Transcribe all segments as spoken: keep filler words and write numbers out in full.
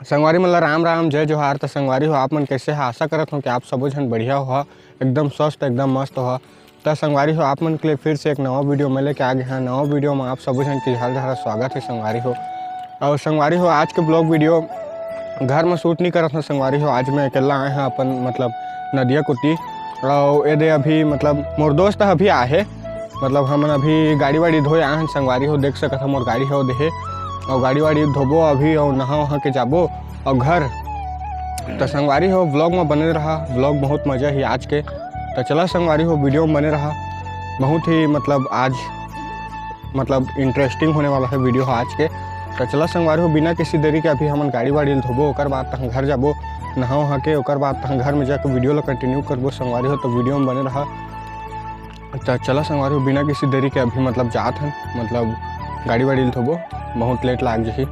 संगवारी मन ला राम राम, जय जोहार। त संगवारी हो, आप मन कैसे हो? आशा करत हूँ कि आप सबो झन बढ़िया हो, एकदम स्वस्थ, एकदम मस्त हो। त संगवारी हो, आप मन के लिए फिर से एक नवा वीडियो मैं लेके आ गए हैं। नवा वीडियो में आप सबो झन के ढेर सारा स्वागत है संगवारी हो। और संगवारी हो, आज के ब्लॉग वीडियो घर में शूट नहीं करत हूँ संगवारी हो। आज मैं अकेला आए हैं अपन, मतलब, नदिया कुती। और ये दे अभी, मतलब, मोर दोस्त अभी आए है, मतलब, हमन अभी गाड़ी वाड़ी धोए आए हैं संगवारी हो। देख सकत हो, मोर गाड़ी हो देहे, और गाड़ी वाड़ी धोबो अभी, और नहा वहा के जाबो और घर। तो संगवारी हो, ब्लॉग में बने रहा, ब्लॉग बहुत मजा ही आज के। तो चला संगवारी हो, वीडियो में बने रहा, बहुत ही, मतलब, आज, मतलब, इंटरेस्टिंग होने वाला है वीडियो आज के। तो चला संगवारी हो, बिना किसी देरी के अभी हमन गाड़ी वाड़ी ल धोबो, ओकर बाद तहाँ घर जाबो, नहा वहा के, ओकर बाद तहाँ घर में जाके वीडियो ला कंटिन्यू करबो संगवारी हो। तो वीडियो में बने रहा। त चला संगवारी हो, बिना किसी देरी के अभी, मतलब, जात हन, मतलब, गाड़ी वाड़ी ल धोबो, बहुत लेट लाग जही।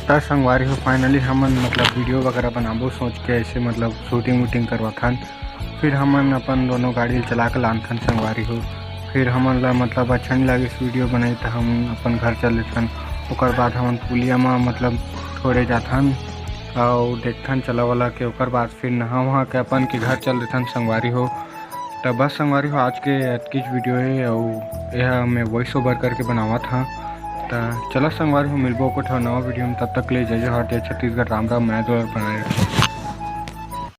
त संगवारी हो, फाइनली हमन, मतलब, वीडियो वगैरह बनाबो सोच के ऐसे, मतलब, शूटिंग वूटिंग करवाथन। फिर हमन अपन दोनों गाड़ी ल चला के लानथन संगवारी हो। फिर हमन ला, मतलब, अच्छा नहीं लागिस वीडियो बनाई, त हम अपन घर चल देथन। ओकर बाद हमन पुलिया म, मतलब, थोड़े जाथन और देखथन चला वाला के। ओकर बाद फिर नहा वहा के अपन के घर चल देथन संगवारी हो। त बस संगवारी हो, आज के अतकीच वीडियो है और यह मैं वॉइस ओवर करके बनावत हाँ। त चला संगवारी हो, मिलबो को ठो नवा वीडियो में। तब तक ले जय जोहार, जय छत्तीसगढ़, राम राम, मैं दो बनाए रखो।